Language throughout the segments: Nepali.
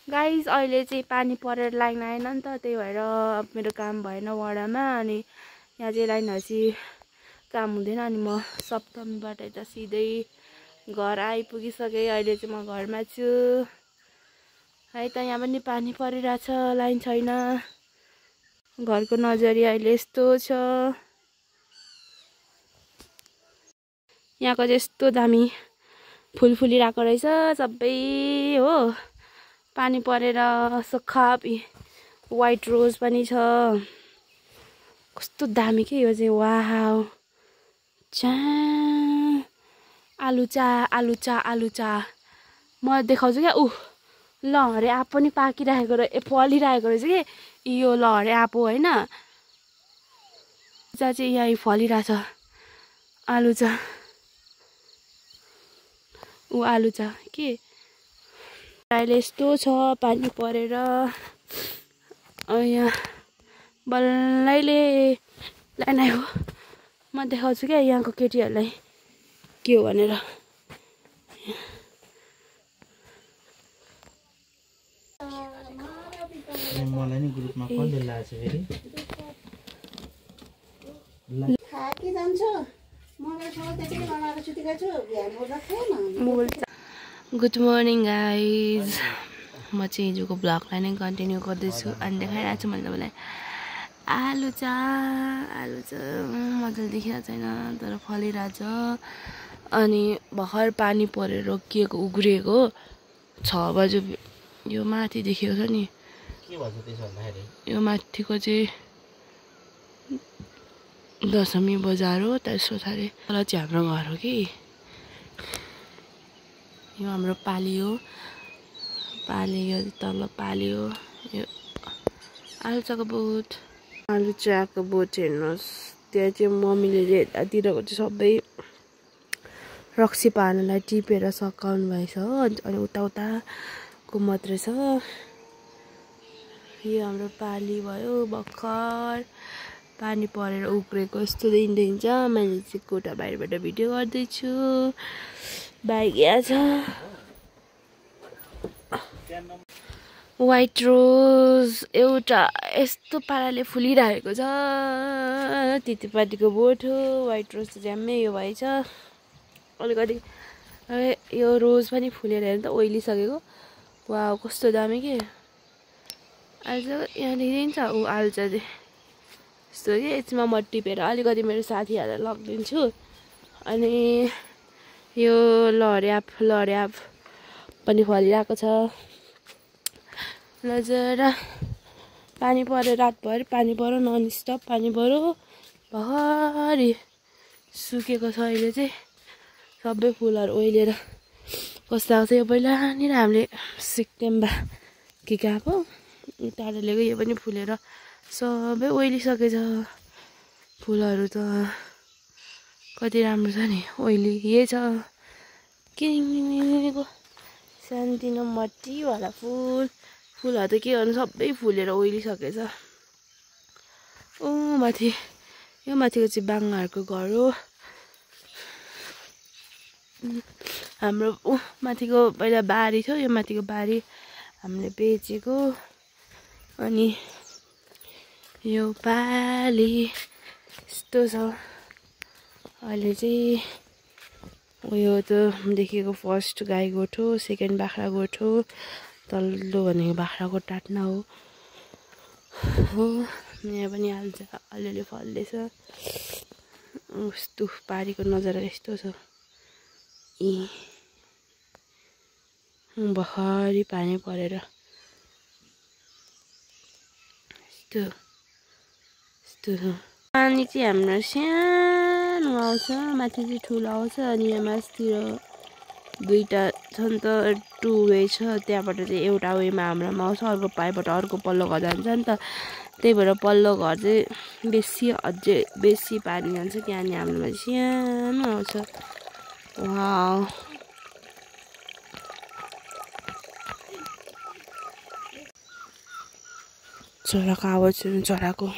गाइस अहिले चाहिँ पानी परेर लाइन आएन नि त, त्यही भएर मेरो काम भएन वडामा। अनि यहाँ चाहिँ लाइन आएपछि काम हुँदैन। अनि म सप्तमीबाट यता सिधै घर आइपुगिसकेँ। अहिले चाहिँ म घरमा छु है त। यहाँ पनि पानी परिरहेछ, लाइन छैन। घरको नजरिया अहिले यस्तो छ। यहाँको चाहिँ यस्तो दामी फुल फुलिरहेको रहेछ सबै हो। पानी परेर सुक्खा व्हाइट रोज पनि छ। कस्तो दामी के यो चाहिँ, वाउ। आलुचा म देखाउँछु क्या। लहरे आँप पनि पाकिरहेको फलिरहेको रहेछ कि। यो लहरे आँप हो होइन, चाहिँ यहीँ फलिरहेछ आलुचा। आलुचा के अहिले यस्तो छ पानी परेर। यहाँ बल्लैले लाइन आयो। म देखाउँछु क्या यहाँको केटीहरूलाई के हो भनेर। मलाई नि ग्रुपमा कसले लाछ फेरि खाकी जान्छ। मलाई सोधेको बनाएर सुतेको छु, बिहान उठ्दा थिएन। Good morning guys. म चाहिँ हिजोको ब्लगलाई नै कन्टिन्यू गर्दैछु। अनि देखाइरहेको छु मैले तपाईँलाई आलुचा मजाले देखिरहेको छैन तर फलिरहेछ। अनि भर्खर पानी परेर रोकिएको उग्रिएको 6 बजे। यो माथि देखेको छ नि, के भन्छ त्यसो भन्दाखेरि यो माथिको चाहिँ दशमी बजार हो। त्यसको पछाडि तल चाहिँ हाम्रो घर हो कि। यो हाम्रो पाली हो, पाली यो तल पाली हो। यो आलुचाको बोट हेर्नुहोस्। त्यहाँ चाहिँ मम्मीले यतातिरको चाहिँ सबै रक्सी पार्नलाई टिपेर सकाउनु भएछ हो। अनि उताको मात्रै छ। यो हाम्रो पाली भयो, भर्खर पानी परेर उक्रेको यस्तो देखिन्छ। मैले चाहिँ कोठा बाहिरबाट भिडियो गर्दैछु। बाइक यहाँ छ। व्हाइट रोज एउटा यस्तो पाराले फुलिरहेको छ। तितेपातीको बोट हो। व्हाइट रोज चाहिँ ज्याम्मै यो भएछ अलिकति। यो रोज पनि फुलेर हेर्नु त ओइलिसकेको। वाउ कस्तो दामी के। अहिले यहाँदेखि देखिन्छ आलुचा चाहिँ यस्तो कि। यसमा म टिपेर अलिकति मेरो साथीहरूलाई लगिदिन्छु। अनि यो लहरे आँप पनि फलिरहेको छ। नजर पानी पऱ्यो, रातभरि पानी पऱ्यो, नन स्टप पानी पऱ्यो। भरि सुकेको छ अहिले चाहिँ सबै फुलहरू ओइलेर। कस्तो आउँछ यो पहिलानिर हामीले सिक्टेम्बर के गएको टाढाले यो पनि फुलेर सबै ओइलिसकेछ। फुलहरू त कति राम्रो छ नि, ओइलिए छ। किनिको सानोतिनो मट्टीवाला फुलहरू त के गर्नु सबै फुलेर ओइलिसकेछ। माथि यो माथिको चाहिँ बाङ्गाहरूको घर हो। हाम्रो माथिको पहिला बारी थियो। यो माथिको बारी हामीले बेचेको। अनि यो पाली यस्तो छ। अहिले चाहिँ उयो त देखेको फर्स्ट गाई गोठो, सेकेन्ड बाख्रा गोठो, तल्लो भनेको बाख्राको टाट्ना हो। यहाँ पनि अलिअलि फल्दैछ। यस्तो पारीको नजारा यस्तो छ। भर्खरै पानी परेर यस्तो पानी चाहिँ हाम्रो सानो आउँछ, माथि चाहिँ ठुलो आउँछ। अनि यहाँ मासतिर दुईवटा छन् त, टु वे छ। त्यहाँबाट चाहिँ एउटा वेमा हाम्रोमा आउँछ, अर्को पाइपबाट अर्को पल्लो घर जान्छ नि त। त्यही भएर पल्लो घर चाहिँ अझै बेसी पानी जान्छ कि। अनि हाम्रोमा सानो आउँछ। वाउ चराको आवाज सुन्नु, चराको।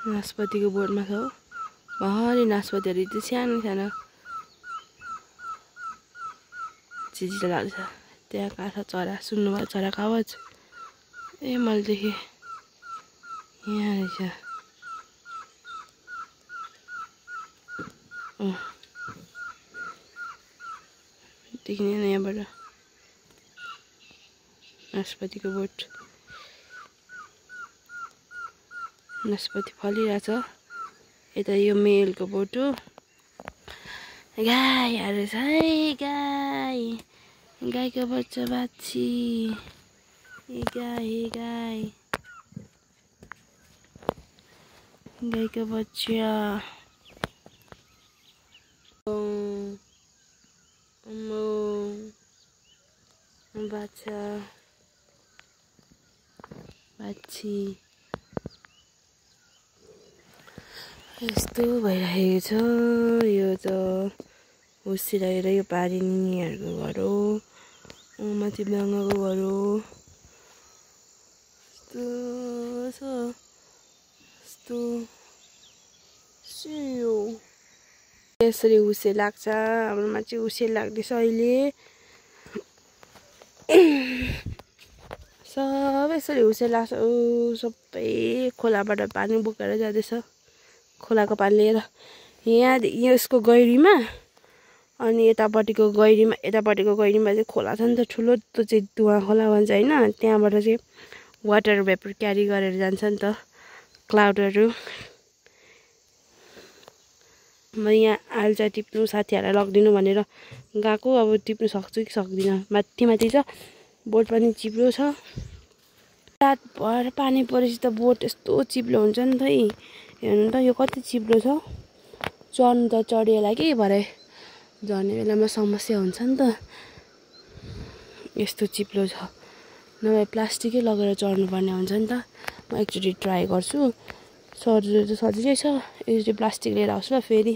नास्पातीको बोटमा छ हो। भरि नासपतिहरू त्यो सानो सानो चिजिलो लाग्छ। त्यहाँ कहाँ छ चरा, सुन्नुभयो चराको आवाज? ए मैले देखेँ यहाँ रहेछ। देखिँदैन यहाँबाट नासपतिको बोट। नासपति फलिरहेछ। यता यो मेलको बोट हो। गाईहरू छ है, गाई, गाईको बच्चा बाछी, गाई गाई, गाईको बच्चा। बाछा बाछी यस्तो भइरहेको छ। यो त हुसिरहेर यो पारिनीहरूको घर हो। माथि बाङ्गाको घर हो। यस्तो छ, यस्तो सियो। यसरी हुसे लाग्छ। हाम्रोमा चाहिँ हुसे लाग्दैछ अहिले। सब यसरी हुसे लाग्छ। सबै खोलाबाट पानी बोकेर जाँदैछ। खोलाको पानी लिएर यहाँ यसको गहिरीमा अनि यतापट्टिको गहिरीमा चाहिँ खोला छ नि त ठुलो। त्यो चाहिँ दुवा खोला भन्छ होइन। त्यहाँबाट चाहिँ वाटर भेपर क्यारी गरेर जान्छ नि त क्लाउडहरू। म यहाँ आल्चा टिप्नु साथीहरूलाई लगिदिनु भनेर गएको। अब टिप्नु सक्छु कि सक्दिनँ। माथि माथि छ बोट पनि चिप्लो छ। रातभर पानी परेपछि त बोट यस्तो चिप्लो हुन्छ नि त है। हेर्नु त यो कति चिप्लो छ। चढ्नु त चढिएला कि भरे झर्ने बेलामा समस्या हुन्छ नि त। यस्तो चिप्लो छ। नभए प्लास्टिकै लगेर चढ्नुपर्ने हुन्छ नि त। म एकचोटि ट्राई गर्छु। सजिलो त सजिलै छ। एकचोटि प्लास्टिक लिएर आउँछु ल फेरि।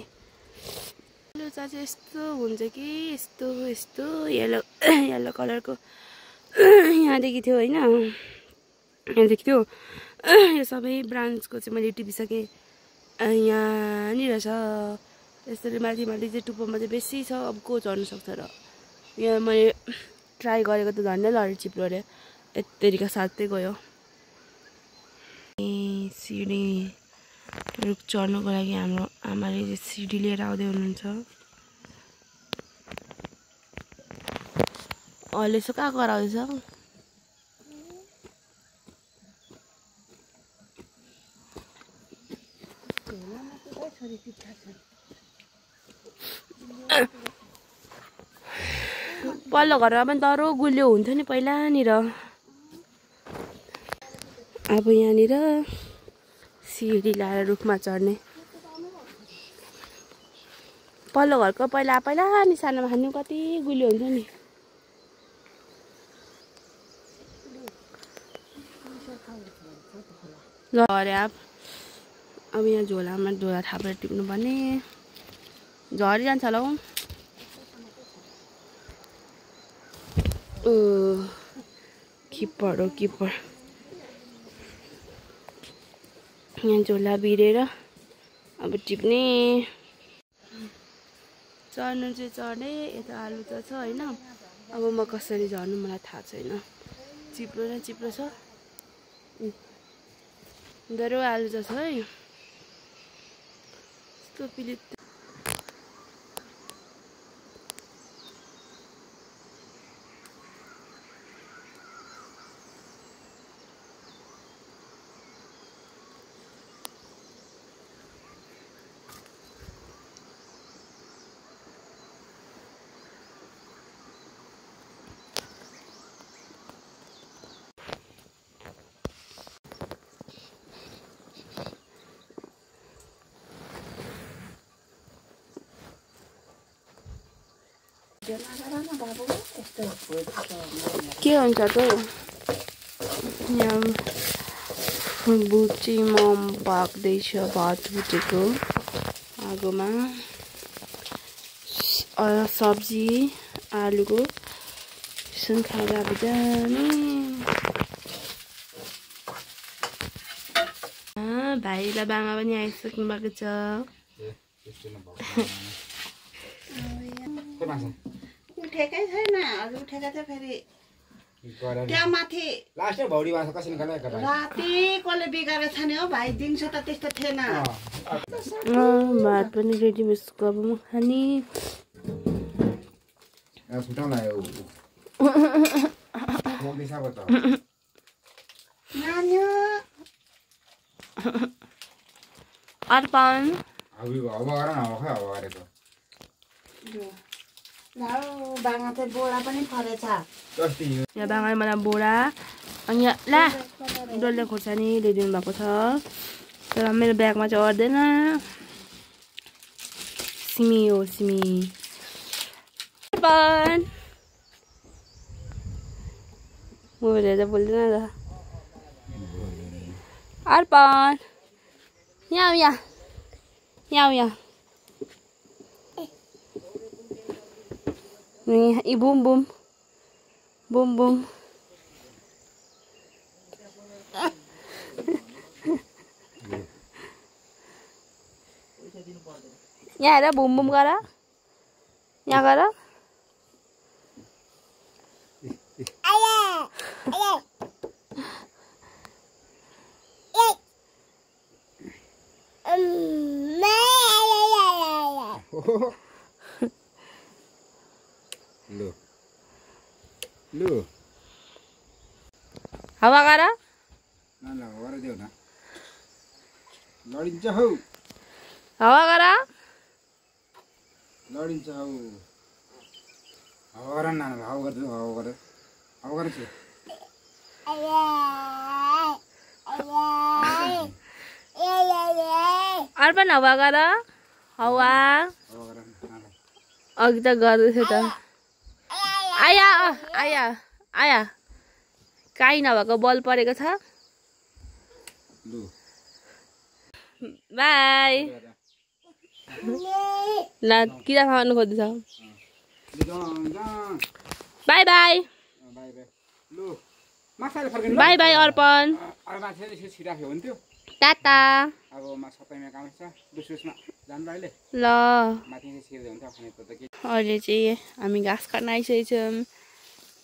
लुचा चाहिँ यस्तो हुन्छ कि यस्तो यस्तो येलो येलो कलरको यहाँदेखि थियो होइन। यहाँदेखि थियो। यो सबै ब्रान्चको चाहिँ मैले टिपिसकेँ। यहाँनिर छ। यसरी माथि माथि चाहिँ टुप्पोमा चाहिँ बेसी छ। अब को झर्नु सक्छ र। यहाँ मैले ट्राई गरेको त झन्डै लडी चिप्लो अरे। यत्तिका साथै गयो। सिडी रुख चढ्नुको लागि हाम्रो आमाले चाहिँ सिडी लिएर आउँदै हुनुहुन्छ। अहिले यसो कहाँ गराउँदैछ? पल्लो घरमा पनि दह्रो गुलियो हुन्थ्यो नि पहिलानिर। अब यहाँनिर सिडी लाएर रुखमा चढ्ने। पल्लो घरको पहिला नि सानोमा खानु कति गुलियो हुन्थ्यो नि। ल अरे अब यहाँ झोला थापेर टिप्नु पर्ने। झरिजान्छ होला हौ। किपर हो किपर। यहाँ झोला भिरेर अब टिप्ने। चढ्नु चाहिँ चढेँ। यता आलु त छ होइन। अब म कसरी झर्नु मलाई थाहा छैन। चिप्लो न चिप्लो छ। दह्रो आलु त छ है। यस्तो पिलित। के हुन्छ त यहाँ बुटी मम पाक्दैछ। भात भुटेको आगोमा सब्जी आलुको सुन खाएर अब जाने। भाइ र बामा पनि आइसक्नु भएको छ। उठेकै छैन अझ उठेका चाहिँ फेरि त्यहाँ माथि लास्टमा भौडी माछा कसरी निकाल्यो राति कसले बिगारेको छ नि हो भाइ दिउँसो त त्यस्तो थिएन भात पनि रेडी मिक्सको अब म खाने नान्यो अर्पण बाँगा चाहिँ बोरा पनि फरेछ यहाँ बाबाले मलाई बोरा अनि यहाँ ला डल्ले खोर्सानी ल्याइदिनु भएको छ तर मेरो ब्यागमा चाहिँ अट्दैन सिमी हो सिमी अर्पण मोबाइल हेर्दा बोल्दैन त अर्पण यहाँ आऊ यहाँ यहाँ आऊ यहाँ ई बुम बुम बुम बुम यहाँ हेर बुम बुम गर यहाँ गर हावा गर लडिन्छ हौ हावा गर लडिन्छ हौ हावा गर न हावा गर्छु हावा गर हावा गर्छु अर्पण हावा गर हावा अघि त गर्दैथ्यो त आया आया आया काहीँ नभएको बल परेको छ बाई ल किरा खानु खोज्दैछ बाई बाई बाई बाई अर्पण टाटा ल अहिले चाहिँ हामी घाँस काट्न आइसकेको छौँ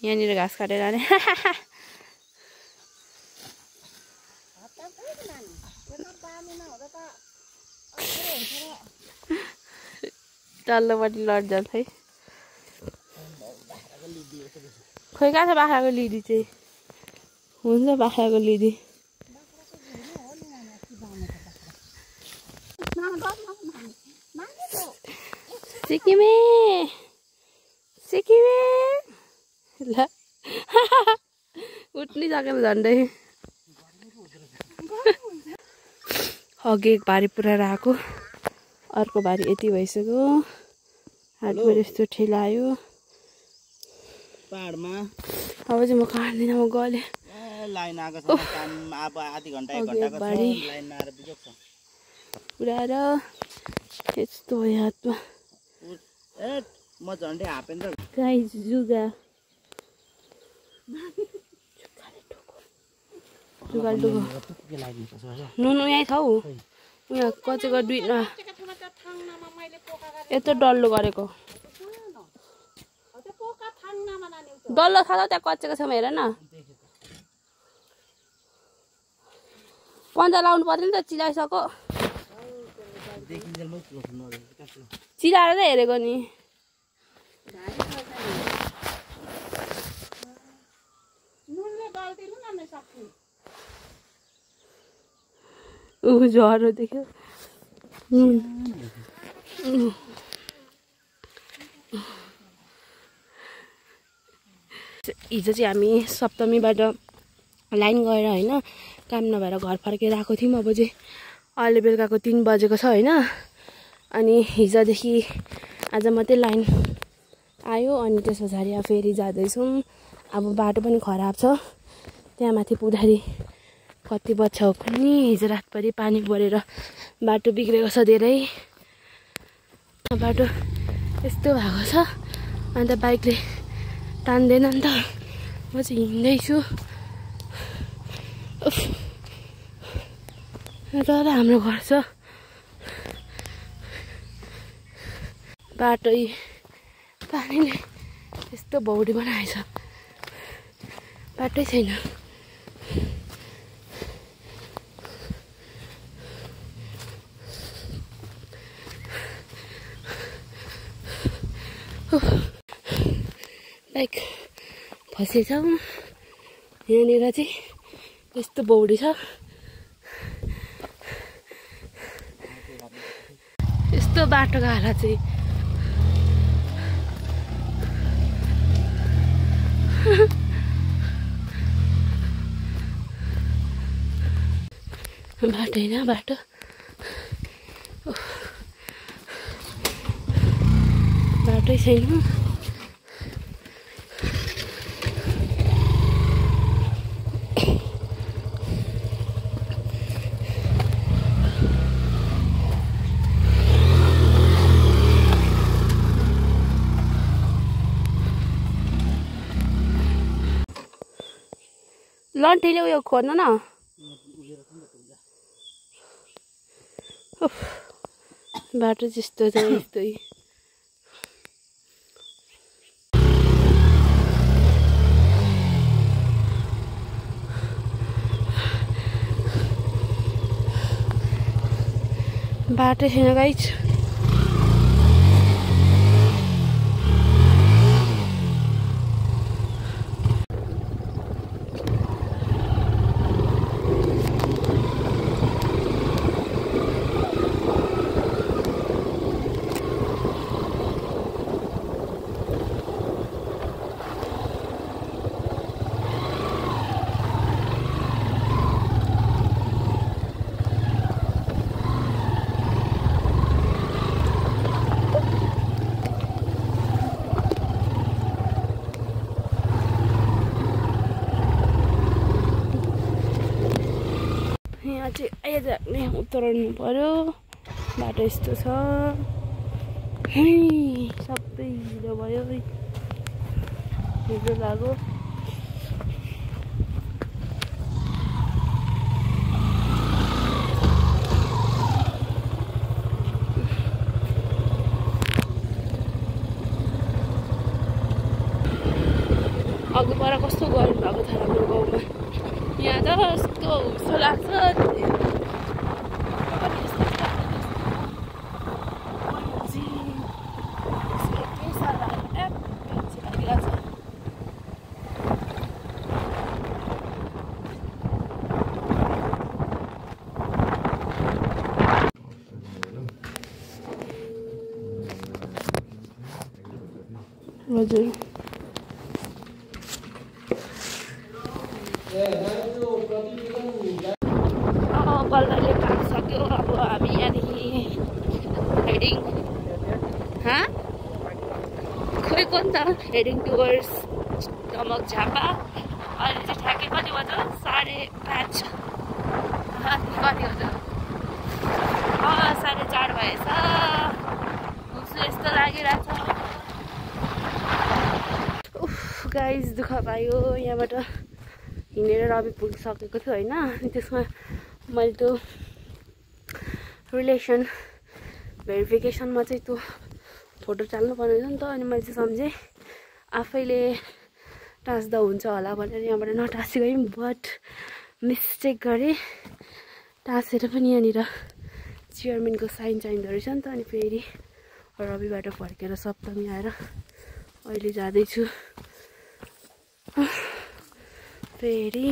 यहाँनिर घाँस काटेर आने तल्लोपट्टि लड जान्छ है खोइ कहाँ छ बाख्राको लिदी चाहिँ हुन्छ बाख्राको लिदी सिक्किमे सिक्किमे ल उठ्नै सकेन झन्डै अघि एक भारी पुऱ्याएर आएको अर्को भारी यति भइसक्यो हातबाट यस्तो ठेलायो पाहाडमा अब चाहिँ म काट्दिनँ म गलेँ लाइन आएको छ अब आधी घन्टा एक घन्टाको लाइन आएर बिजोक छ पुऱ्याएर यस्तो भयो हातमा ए म झन्डै हापेन त गाई जुगा जुगाल डुगो नुनु यहीँ छ हौ उयो कचेको दुई यत्रो डल्लो गरेको डल्लो छ त त्यहाँ कचेको छ हेर न पन्जा लाउनु पर्दैन त चिलाइसक्यो चिलाएर त हेरेको नि ज्वरो देख्यो हिजो चाहिँ हामी सप्तमीबाट लाइन गएर होइन काम नभएर घर फर्केर आएको थियौँ अब चाहिँ अहिले बेलुकाको 3 बजेको छ होइन अनि हिजोदेखि आज मात्रै लाइन आयो अनि त्यस पछाडि अब फेरि जाँदैछौँ अब बाटो पनि खराब छ त्यहाँ माथि पुग्दाखेरि कति बज्छ कुनै हिजो रातभरि पानी परेर बाटो बिग्रेको छ धेरै बाटो यस्तो भएको छ अन्त बाइकले तान्दैन नि त म चाहिँ हिँड्दैछु र हाम्रो घर छ बाटो पानीले यस्तो भौडी बनाएछ बाटै छैन बाइक फसेछ यहाँनिर चाहिँ यस्तो बौडी छ यस्तो बाटोको हालत चाहिँ बाटो होइन बाटो बाटै छैन लन्ठीले उयो खोज्नु न बाटो जस्तो छ यस्तै बाटो छैन गाइस यहाँ चाहिँ आइजाने उत्रनु पर्यो बाटो यस्तो छ सबै हिलो भयो हिलो लाग्यो अघि पर कस्तो गर्नु भएको छ हाम्रो गाउँमा यहाँ त यस्तो हुस्सो लाग्छ हजुर कलरले काम सक्यो अब हामी यहाँदेखि हेडिङ खोइ को नि त हेडिङ टुवर्ड्स दमक झापा अहिले चाहिँ ठ्याक्कै कति बज्यो 5:30 कति बज्यो 4:30 भएछ हुस्सो यस्तो लागिरहेछ गाइस दुःख पायो यहाँबाट हिँडेर रवि पुगिसकेको थियो होइन अनि त्यसमा मैले त्यो रिलेसन भेरिफिकेसनमा चाहिँ त्यो फोटो चाल्नु पर्ने थियो नि त अनि मैले चाहिँ सम्झेँ आफैले टाँस्दा हुन्छ होला भनेर यहाँबाट नटाँसी गयौँ बट मिस्टेक गरेँ टाँसेर पनि यहाँनिर चेयरम्यानको साइन चाहिँदो रहेछ नि त अनि फेरि रविबाट फर्केर सप्तमी आएर अहिले जाँदैछु फेरि